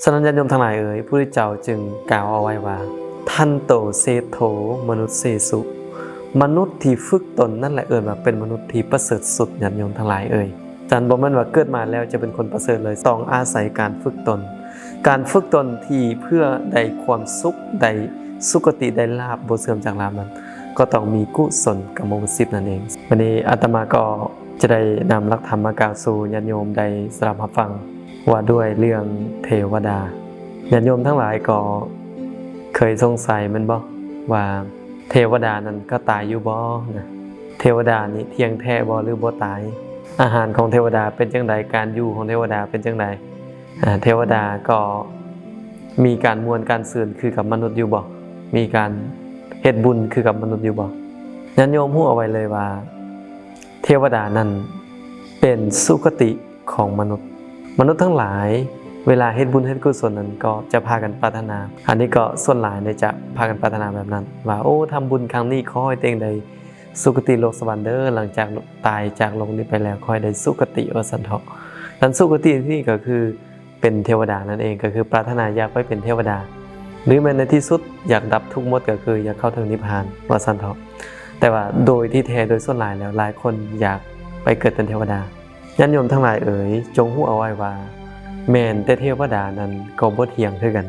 ສະນັ້ນ ຍາດໂຍມທັງຫຼາຍເອີຍ, ພະພຸດທະເຈົ້າຈຶ່ງກ່າວເອົາໄວ້ວ່າ ທັນໂຕເສດໂທມະນຸດເສສຸ, ມະນຸດທີ່ຝຶກຕົນນັ້ນແຫຼະເອີ້ນວ່າເປັນມະນຸດທີ່ປະເສີດສຸດ, ຍາດໂຍມທັງຫຼາຍເອີຍ. ສະນັ້ນ ບໍ່ແມ່ນວ່າເກີດມາແລ້ວຈະເປັນຄົນປະເສີດເລີຍ, ຕ້ອງອາໄສການຝຶກຕົນ, ການຝຶກຕົນທີ່ເພື່ອໄດ້ຄວາມສຸກ, ໄດ້ສຸຄະຕິ, ໄດ້ລາບບໍ່ເສື່ອມຈາກລາບນັ້ນ ກໍຕ້ອງມີກຸສົນກຳມະວະສິບນັ້ນເອງ. ວັນນີ້ອາດຕະມາກໍຈະໄດ້ນຳຫຼັກທຳມາກ່າວສູ່ຍາດໂຍມໄດ້ສະດັບຮັບຟັງ ວ່າດ້ວຍເລື່ອງເທວະດາ. ຍາດໂຍມທັງຫຼາຍກໍເຄີຍສົງໄສແມ່ນບໍ່ ວ່າເທວະດານັ້ນກໍຕາຍຢູ່ບໍ່ນະ? ເທວະດານີ້ທ່ຽງແທ້ບໍ່ ຫຼືບໍ່ຕາຍ? ອາຫານຂອງເທວະດາເປັນຈັ່ງໃດ? ການຢູ່ຂອງເທວະດາເປັນຈັ່ງໃດ? ອາ ເທວະດາກໍມີການມ່ວນການຊື່ນຄືກັບມະນຸດຢູ່ບໍ່? ມີການເຮັດບຸນຄືກັບມະນຸດຢູ່ບໍ່? ຍາດໂຍມຮູ້ເອົາໄວ້ເລີຍວ່າ ເທວະດານັ້ນເປັນສຸຄະຕິຂອງມະນຸດ. ມະນຸດທັງຫຼາຍເວລາເຮັດບຸນເຮັດກຸສົນນັ້ນ ກໍຈະພາກັນປາດຖະໜາ, ອັນນີ້ກໍສ່ວນຫຼາຍເນຍ ຈະພາກັນປາດຖະໜາແບບນັ້ນ ວ່າ ໂອ້ ທຳບຸນຄັ້ງນີ້ ຂໍໃຫ້ຕົວເອງໄດ້ສຸຄະຕິໂລກສະຫວັນເດີ, ຫຼັງຈາກຕາຍຈາກໂລກນີ້ໄປແລ້ວ ຂໍໃຫ້ໄດ້ສຸຄະຕິ ວ່າຊັ້ນເຖາະ. ນັ້ນ ສຸຄະຕິທີ່ນີ້ກໍຄື ເປັນເທວະດານັ້ນເອງ, ກໍຄືປາດຖະໜາຢາກໄປເປັນເທວະດາ ຫຼືແມ່ນໃນທີ່ສຸດຢາກດັບທຸກໝົດ ກໍຄືຢາກເຂົ້າເຖິງນິບພານ ວ່າຊັ້ນເຖາະ. ແຕ່ວ່າໂດຍທີ່ແທ້ ໂດຍສ່ວນຫຼາຍແລ້ວ ຫຼາຍຄົນຢາກໄປເກີດເປັນເທວະດາ. ຍາດໂຍມທັງຫຼາຍເອີຍ, ຈົ່ງຮູ້ເອົາໄວ້ວ່າ ແມ່ນແຕ່ເທວະດານັ້ນກໍບໍ່ທ່ຽງຄືກັນ,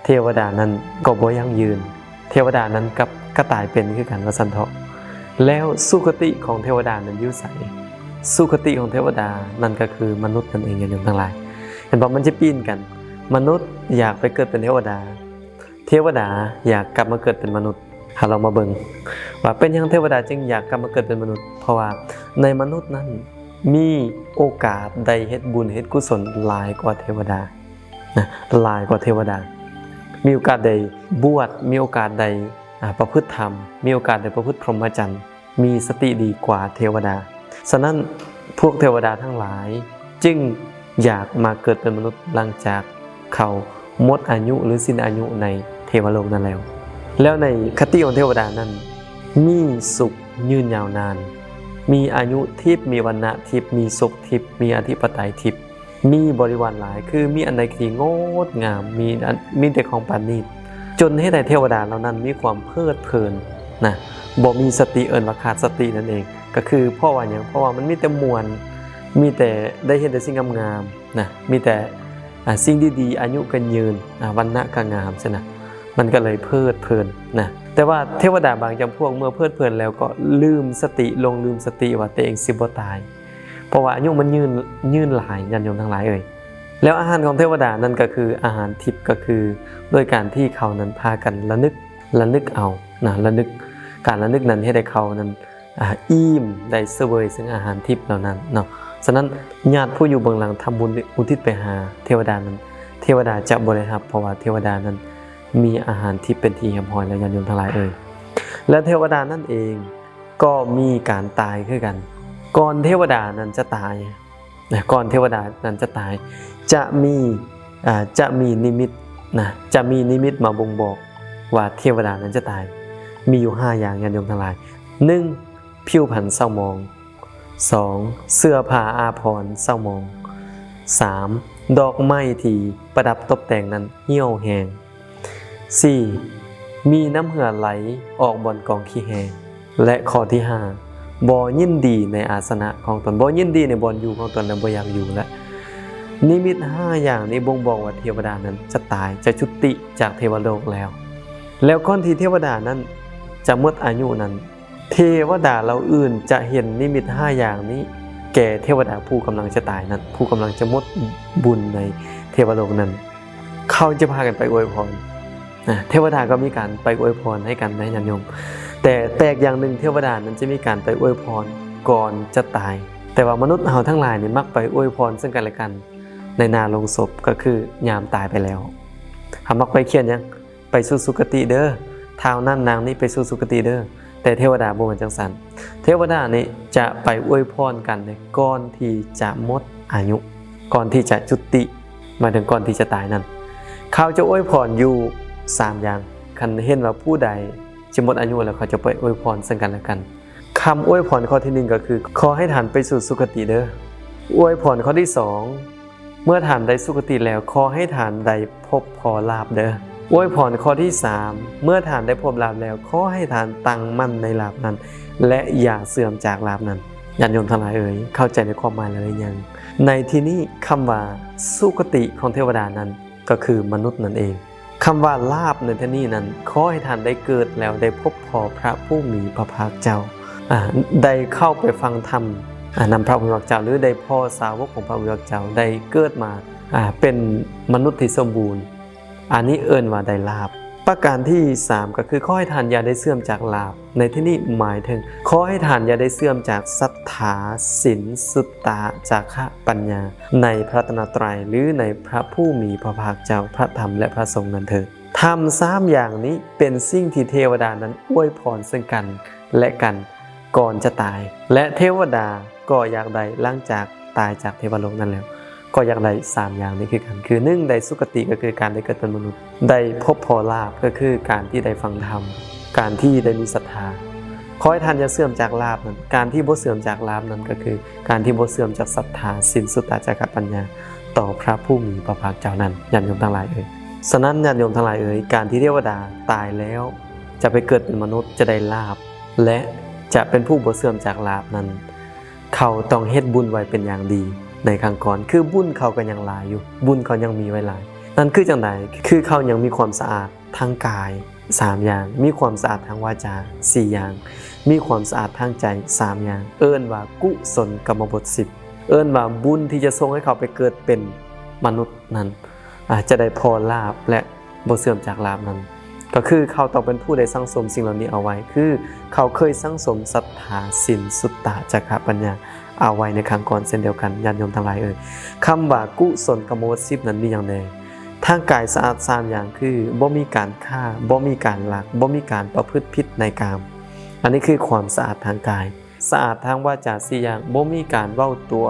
ເທວະດານັ້ນກໍບໍ່ຢັ້ງຢືນ, ເທວະດານັ້ນກັບກະຕາຍເປັນຄືກັນ ວ່າຊັ້ນເຖາະ. ແລ້ວສຸຄະຕິຂອງເທວະດານັ້ນຢູ່ໃສ? ສຸຄະຕິຂອງເທວະດານັ້ນກໍຄືມະນຸດນັ້ນເອງ ຍາດໂຍມທັງຫຼາຍ. ເຫັນບໍ່? ມັນຈະປີ້ນກັນ, ມະນຸດຢາກໄປເກີດເປັນເທວະດາ, ເທວະດາຢາກກັບມາເກີດເປັນມະນຸດ. ເຮົາລອງມາເບິ່ງວ່າເປັນຫຍັງເທວະດາຈຶ່ງຢາກກັບມາເກີດເປັນມະນຸດ? ເພາະວ່າໃນມະນຸດນັ້ນມີໂອກາດໄດ້ເຮັດບຸນເຮັດກຸສົນຫຼາຍກວ່າເທວະດານະ, ຫຼາຍກວ່າເທວະດາ. ມີໂອກາດໄດ້ບວດ, ມີໂອກາດໄດ້ ອາ ປະພຶດທຳ, ມີໂອກາດໄດ້ປະພຶດພົມມະຈັນ, ມີສະຕິດີກວ່າເທວະດາ. ສະນັ້ນ ພວກເທວະດາທັງຫຼາຍຈຶ່ງຢາກມາເກີດເປັນມະນຸດ ຫຼັງຈາກເຂົາໝົດອາຍຸ ຫຼື ສິ້ນອາຍຸໃນເທວະໂລກນັ້ນແລ້ວ. ແລ້ວໃນຄະຕິຂອງເທວະດານັ້ນ ມີສຸກຍືນຍາວນານ, ມີອາຍຸທິບ, ມີວັນນະທິບ, ມີສຸກທິບ, ມີອະທິປະໄຕທິບ, ມີບໍລິວານຫຼາຍ, ຄືມີອັນໃດທີ່ງົດງາມ, ມີອັນ ມີແຕ່ຂອງປານີດ, ຈົນເຮັດໃຫ້ເທວະດາເຫຼົ່ານັ້ນມີຄວາມເພີດເພີນນະ, ບໍ່ມີສະຕິ, ເອີ້ນວ່າຂາດສະຕິນັ້ນເອງ. ກໍຄືເພາະວ່າຫຍັງ? ເພາະວ່າມັນມີແຕ່ມ່ວນ, ມີແຕ່ໄດ້ເຫັນແຕ່ສິ່ງງາມໆນະ, ມີແຕ່ ອາ ສິ່ງດີໆ, ອາຍຸກໍຍືນ, ອາ ວັນນະກໍງາມ ຊີ້ນະ, ມັນກໍເລີຍເພີດເພີນນະ. ແຕ່ວ່າເທວະດາບາງຈຳພວກເມື່ອເພີດເພີນແລ້ວກໍລືມສະຕິ, ຫຼົງລືມສະຕິວ່າຕົວເອງຊິບໍ່ຕາຍ, ເພາະວ່າອາຍຸມັນຍືນ, ຍືນຫຼາຍ, ຍາດໂຍມທັງຫຼາຍເອີຍ. ແລ້ວອາຫານຂອງເທວະດານັ້ນກໍຄືອາຫານທິບ, ກໍຄືໂດຍການທີ່ເຂົານັ້ນພາກັນລະນຶກ, ລະນຶກເອົານະ, ລະນຶກ, ການລະນຶກນັ້ນເຮັດໃຫ້ເຂົານັ້ນ ອາ ອີ່ມ ໄດ້ສະເຫວີຍເຊິ່ງອາຫານທິບເຫຼົ່ານັ້ນເນາະ. ສະນັ້ນ ຍາດຜູ້ຢູ່ເບື້ອງຫຼັງທຳບຸນອຸທິດໄປຫາເທວະດານັ້ນ ເທວະດາຈະບໍ່ໄດ້ຮັບ, ເພາະວ່າເທວະດານັ້ນມີອາຫານທິບເປັນທີ່ຮຽບຮ້ອຍແລ້ວ, ຍາດໂຍມທັງຫຼາຍເອີຍ. ແລະ ເທວະດານັ້ນເອງກໍມີການຕາຍຄືກັນ. ກ່ອນເທວະດານັ້ນຈະຕາຍ ນະ, ກ່ອນເທວະດານັ້ນຈະຕາຍ ຈະມີ ອາ ຈະມີນິມິດນະ, ຈະມີນິມິດມາບົ່ງບອກວ່າເທວະດານັ້ນຈະຕາຍ. ມີຢູ່ຫ້າຢ່າງ, ຍາດໂຍມທັງຫຼາຍ. ໜຶ່ງ ຜິວພັນເສົ້າໝອງ, ສອງ ເສື້ອຜ້າອາພອນເສົ້າໝອງ, ສາມ ດອກໄມ້ທີ່ປະດັບຕົບແຕ່ງນັ້ນຫ່ຽວແຫ້ງ, ສີ່ ມີນ້ຳເຫື່ອໄຫຼອອກບ່ອນກອງຂີ້ແຮ່ ແລະ ຂໍ້ທີຫ້າ ບໍ່ຍິນດີໃນອາສະນະຂອງຕົນ, ບໍ່ຍິນດີໃນບ່ອນຢູ່ຂອງຕົນ ແລະ ບໍ່ຢາກຢູ່ແລ້ວ. ນິມິດຫ້າຢ່າງນີ້ບົ່ງບອກວ່າເທວະດານັ້ນຈະຕາຍ, ຈະຈຸຕິຈາກເທວະໂລກແລ້ວ. ແລ້ວກ່ອນທີ່ເທວະດານັ້ນຈະໝົດອາຍຸນັ້ນ, ເທວະດາເຫຼົ່າອື່ນຈະເຫັນນິມິດຫ້າຢ່າງນີ້ແກ່ເທວະດາຜູ້ກຳລັງຈະຕາຍນັ້ນ, ຜູ້ກຳລັງຈະໝົດບຸນໃນເທວະໂລກນັ້ນ. ເຂົາຈະພາກັນໄປອວຍພອນນະ, ເທວະດາກໍມີການໄປອວຍພອນໃຫ້ກັນນະ ຍາດໂຍມ. ແຕ່ແປກຢ່າງໜຶ່ງ, ເທວະດານັ້ນຈະມີການໄປອວຍພອນກ່ອນຈະຕາຍ. ແຕ່ວ່າມະນຸດເຮົາທັງຫຼາຍນີ້ມັກໄປອວຍພອນເຊິ່ງກັນແລະກັນໃນໜ້າໂລງສົບ, ກໍຄືຍາມຕາຍໄປແລ້ວ. ເຮົາມັກໄປຂຽນຫຍັງ? ໄປສູ່ສຸຄະຕິເດີ, ທ້າວນັ້ນນາງນີ້ໄປສູ່ສຸຄະຕິເດີ. ແຕ່ເທວະດາບໍ່ແມ່ນຈັ່ງຊັ້ນ. ເທວະດານີ້ຈະໄປອວຍພອນກັນກ່ອນທີ່ຈະໝົດອາຍຸ, ກ່ອນທີ່ຈະຈຸຕິ, ໝາຍເຖິງກ່ອນທີ່ຈະຕາຍນັ້ນ. ເຂົາຈະອວຍພອນຢູ່ສາມຢ່າງ. ຄັນເຫັນວ່າຜູ້ໃດຈະໝົດອາຍຸແລ້ວ, ເຂົາຈະໄປອວຍພອນເຊິ່ງກັນແລະກັນ. ຄຳອວຍພອນຂໍ້ທີໜຶ່ງກໍຄື ຂໍໃຫ້ທ່ານໄປສູ່ສຸຄະຕິເດີ. ອວຍພອນຂໍ້ທີສອງ ເມື່ອທ່ານໄດ້ສຸຄະຕິແລ້ວ ຂໍໃຫ້ທ່ານໄດ້ພົບພໍ້ລາບເດີ້. ອວຍພອນຂໍ້ທີສາມ ເມື່ອທ່ານໄດ້ພົບລາບແລ້ວ ຂໍໃຫ້ທ່ານຕັ້ງໝັ້ນໃນລາບນັ້ນ ແລະ ຢ່າເສື່ອມຈາກລາບນັ້ນ. ຍາດໂຍມທັງຫຼາຍເອີຍ, ເຂົ້າໃຈໃນຄວາມໝາຍແລ້ວຫຼືຍັງ? ໃນທີ່ນີ້ ຄຳວ່າສຸຄະຕິຂອງເທວະດານັ້ນ ກໍຄືມະນຸດນັ້ນເອງ. ຄຳວ່າລາບໃນທີ່ນີ້ນັ້ນ ຂໍໃຫ້ທ່ານໄດ້ເກີດແລ້ວໄດ້ພົບພໍ້ພະຜູ້ມີພະພາກເຈົ້າ, ອາ, ໄດ້ເຂົ້າໄປຟັງທຳ, ອາ, ນຳພະຜູ້ມີພະພາກເຈົ້າ ຫຼື ໄດ້ພໍ້ສາວົກຂອງພະຜູ້ມີພະພາກເຈົ້າ, ໄດ້ເກີດມາ, ອາ, ເປັນມະນຸດທີ່ສົມບູນ. ອັນນີ້ເອີ້ນວ່າໄດ້ລາບ. ປະການທີສາມ ກໍຄື ຂໍໃຫ້ທ່ານຢ່າໄດ້ເສື່ອມຈາກລາບ. ໃນທີ່ນີ້ໝາຍເຖິງ ຂໍໃຫ້ທ່ານຢ່າໄດ້ເສື່ອມຈາກສັດທາ, ສິນ, ສຸດຕະ, ຈາຄະ, ປັນຍາ ໃນພະລັດຕະນະໄຕ ຫຼື ໃນພະຜູ້ມີພະພາກເຈົ້າ, ພະທຳ ແລະ ພະສົງນັ້ນເທີດ. ທຳສາມຢ່າງນີ້ເປັນສິ່ງທີ່ເທວະດານັ້ນອວຍພອນເຊິ່ງກັນ ແລະ ກັນກ່ອນຈະຕາຍ ແລະ ເທວະດາກໍຢາກໄດ້ ຫຼັງຈາກຕາຍຈາກເທວະໂລກນັ້ນແລ້ວ ກໍຢາກໄດ້ສາມຢ່າງນີ້ຄືກັນ ຄື ໜຶ່ງ ໄດ້ສຸຄະຕິ ກໍຄືການໄດ້ເກີດເປັນມະນຸດ, ໄດ້ພົບພໍ້ລາບ ກໍຄືການທີ່ໄດ້ຟັງທຳ, ການທີ່ໄດ້ມີສັດທາ. ຂໍໃຫ້ທ່ານຢ່າເສື່ອມຈາກລາບນັ້ນ, ການທີ່ບໍ່ເສື່ອມຈາກລາບນັ້ນ ກໍຄືການທີ່ບໍ່ເສື່ອມຈາກສັດທາ, ສິນ, ສຸດຕະ, ຈາຄະ, ປັນຍາ ຕໍ່ພະຜູ້ມີພະພາກເຈົ້ານັ້ນ ຍາດໂຍມທັງຫຼາຍເອີຍ. ສະນັ້ນ ຍາດໂຍມທັງຫຼາຍເອີຍ, ການທີ່ເທວະດາຕາຍແລ້ວຈະໄປເກີດເປັນມະນຸດ, ຈະໄດ້ລາບ ແລະ ຈະເປັນຜູ້ບໍ່ເສື່ອມຈາກລາບນັ້ນ ເຂົາຕ້ອງເຮັດບຸນໄວ້ເປັນຢ່າງດີໃນຄັ້ງກ່ອນ, ຄືບຸນເຂົາກໍຍັງຫຼາຍຢູ່, ບຸນເຂົາຍັງມີໄວ້ຫຼາຍ. ນັ້ນຄືຈັ່ງໃດ? ຄືເຂົາຍັງມີຄວາມສະອາດທາງກາຍສາມຢ່າງ, ມີຄວາມສະອາດທາງວາຈາສີ່ຢ່າງ, ມີຄວາມສະອາດທາງໃຈສາມຢ່າງ, ເອີ້ນວ່າກຸສົນກຳມະບົດສິບ, ເອີ້ນວ່າບຸນທີ່ຈະສົ່ງໃຫ້ເຂົາໄປເກີດເປັນມະນຸດນັ້ນ ອາ ຈະໄດ້ພໍ້ລາບ ແລະ ບໍ່ເສື່ອມຈາກລາບນັ້ນ ກໍຄືເຂົາຕ້ອງເປັນຜູ້ໄດ້ສັງສົມສິ່ງເຫຼົ່ານີ້ເອົາໄວ້, ຄືເຂົາເຄີຍສັງສົມສັດທາ, ສິນ, ສຸດຕະ, ຈາຄະ, ປັນຍາ ເອົາໄວ້ໃນຄັ້ງກ່ອນເຊັ່ນດຽວກັນ. ຍາດໂຍມທັງຫຼາຍເອີຍ, ຄຳວ່າກຸສົນກຳມະບົດສິບນັ້ນມີຫຍັງແດ່? ທາງກາຍສະອາດສາມຢ່າງ ຄື ບໍ່ມີການຂ້າ, ບໍ່ມີການລັກ, ບໍ່ມີການປະພຶດຜິດໃນກາມ. ອັນນີ້ຄືຄວາມສະອາດທາງກາຍ. ສະອາດທາງວາຈາສີ່ຢ່າງ, ບໍ່ມີການເວົ້າຕົວະ,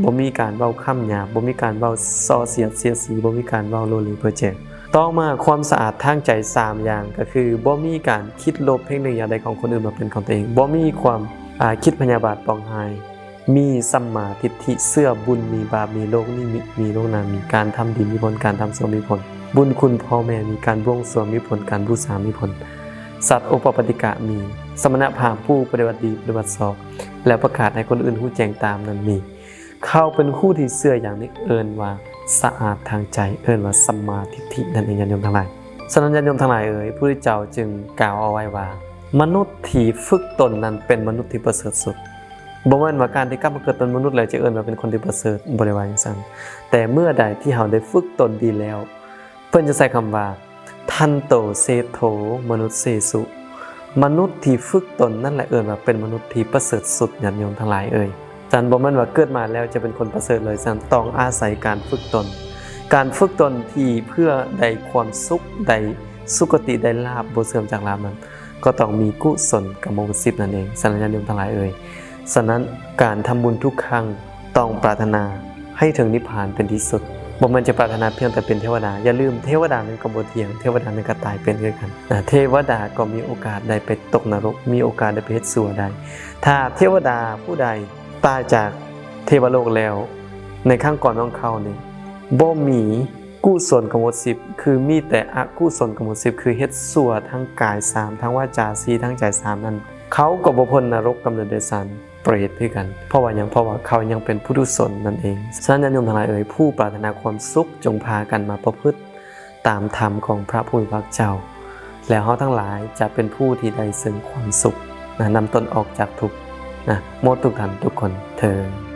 ບໍ່ມີການເວົ້າຄຳຫຍາບ, ບໍ່ມີການເວົ້າສໍ້ສຽດສຽດສີ, ບໍ່ມີການເວົ້າໂລເລເພີ້ເຈີ. ຕໍ່ມາ, ຄວາມສະອາດທາງໃຈສາມຢ່າງ ກໍຄື ບໍ່ມີການຄິດໂລບເພງໜຶ່ງຢາກໄດ້ຂອງຄົນອື່ນມາເປັນຂອງຕົວເອງ, ບໍ່ມີຄວາມ, ອາ, ຄິດພະຍາບາດປອງຮ້າຍ, ມີສຳມາທິດຖິ, ເຊື່ອບຸນມີບາບ, ມີໂລກນີ້, ມີ, ມີໂລກໜ້າ, ມີການທຳດີມີຜົນ, ການທຳຊົ່ວມີຜົນ, ບຸນຄຸນພໍ່ແມ່ມີ, ການບວງສວງມີຜົນ, ການບູຊາມີຜົນ. ສັດໂອປະປາຕິກະມີ, ສະມະນະພາມຜູ້ປະຕິບັດດີປະຕິບັດຊອບ ແລ້ວປະກາດໃຫ້ຄົນອື່ນຮູ້ແຈ້ງຕາມນັ້ນມີ. ເຂົາເປັນຜູ້ທີ່ເຊື່ອຢ່າງນີ້ ເອີ້ນວ່າສະອາດທາງໃຈ, ເອີ້ນວ່າສຳມາທິດຖິນັ້ນເອງ ຍາດໂຍມທັງຫຼາຍ. ສະນັ້ນ ຍາດໂຍມທັງຫຼາຍເອີຍ, ພະພຸດທະເຈົ້າຈຶ່ງກ່າວເອົາໄວ້ວ່າ ມະນຸດທີ່ຝຶກຕົນນັ້ນເປັນມະນຸດທີ່ປະເສີດສຸດ. ບໍ່ແມ່ນວ່າການທີ່ກັບມາເກີດເປັນມະນຸດແລ້ວຈະເອີ້ນວ່າເປັນຄົນທີ່ປະເສີດ, ບໍ່ໄດ້ວ່າຈັ່ງຊັ້ນ. ແຕ່ເມື່ອໃດທີ່ເຮົາໄດ້ຝຶກຕົນດີແລ້ວ, ເພິ່ນຈະໃຊ້ຄຳວ່າ ທັນໂຕເສດໂທມະນຸດເສສຸ, ມະນຸດທີ່ຝຶກຕົນນັ້ນແຫຼະເອີ້ນວ່າເປັນມະນຸດທີ່ປະເສີດສຸດ, ຍາດໂຍມທັງຫຼາຍເອີຍ. ຊັ້ນບໍ່ແມ່ນວ່າເກີດມາແລ້ວຈະເປັນຄົນປະເສີດເລີຍ, ຊັ້ນຕ້ອງອາໄສການຝຶກຕົນ. ການຝຶກຕົນທີ່ເພື່ອໄດ້ຄວາມສຸກ, ໄດ້ສຸຄະຕິ, ໄດ້ລາບ, ບໍ່ເສື່ອມຈາກລາບນັ້ນ, ກໍຕ້ອງມີກຸສົນກຳມະບົດສິບນັ້ນເອງ. ສະນັ້ນ ຍາດໂຍມທັງຫຼາຍເອີຍ, ສະນັ້ນ ການທຳບຸນທຸກຄັ້ງຕ້ອງປາດຖະໜາໃຫ້ເຖິງນິບພານເປັນທີ່ສຸດ. ບໍ່ແມ່ນຈະປາດຖະໜາພຽງແຕ່ເປັນເທວະດາ. ຢ່າລືມ, ເທວະດານັ້ນກໍບໍ່ທ່ຽງ, ເທວະດານັ້ນກໍຕາຍເປັນຄືກັນ. ນະ, ເທວະດາກໍມີໂອກາດໄດ້ໄປຕົກນະລົກ, ມີໂອກາດໄດ້ໄປເຮັດຊົ່ວໄດ້. ຖ້າເທວະດາຜູ້ໃດຕາຍຈາກເທວະໂລກແລ້ວ, ໃນຄັ້ງກ່ອນຂອງເຂົານີ້ ບໍ່ມີ ກຸສົນກຳມະບົດສິບ ຄືມີແຕ່ອະກຸສົນກຳມະບົດສິບ ຄືເຮັດຊົ່ວທັງກາຍສາມ ທັງວາຈາສີ່ ທັງໃຈສາມນັ້ນ, ເຂົາກໍບໍ່ພົ້ນນະລົກກຳເນີດເດດສານເປດຄືກັນ. ເພາະວ່າຫຍັງ? ເພາະວ່າເຂົາຍັງເປັນປຸຖຸຊົນນັ້ນເອງ. ສະນັ້ນ ຍາດໂຍມທັງຫຼາຍເອີຍ, ຜູ້ປາດຖະໜາຄວາມສຸກ ຈົ່ງພາກັນມາປະພຶດຕາມທຳຂອງພະຜູ້ມີພະພາກເຈົ້າ, ແລ້ວເຮົາທັງຫຼາຍຈະເປັນຜູ້ທີ່ໄດ້ເຊິ່ງຄວາມສຸກນະ, ນຳຕົນອອກຈາກທຸກນະ, ໝົດທຸກທ່ານທຸກຄົນເທີ້ນ.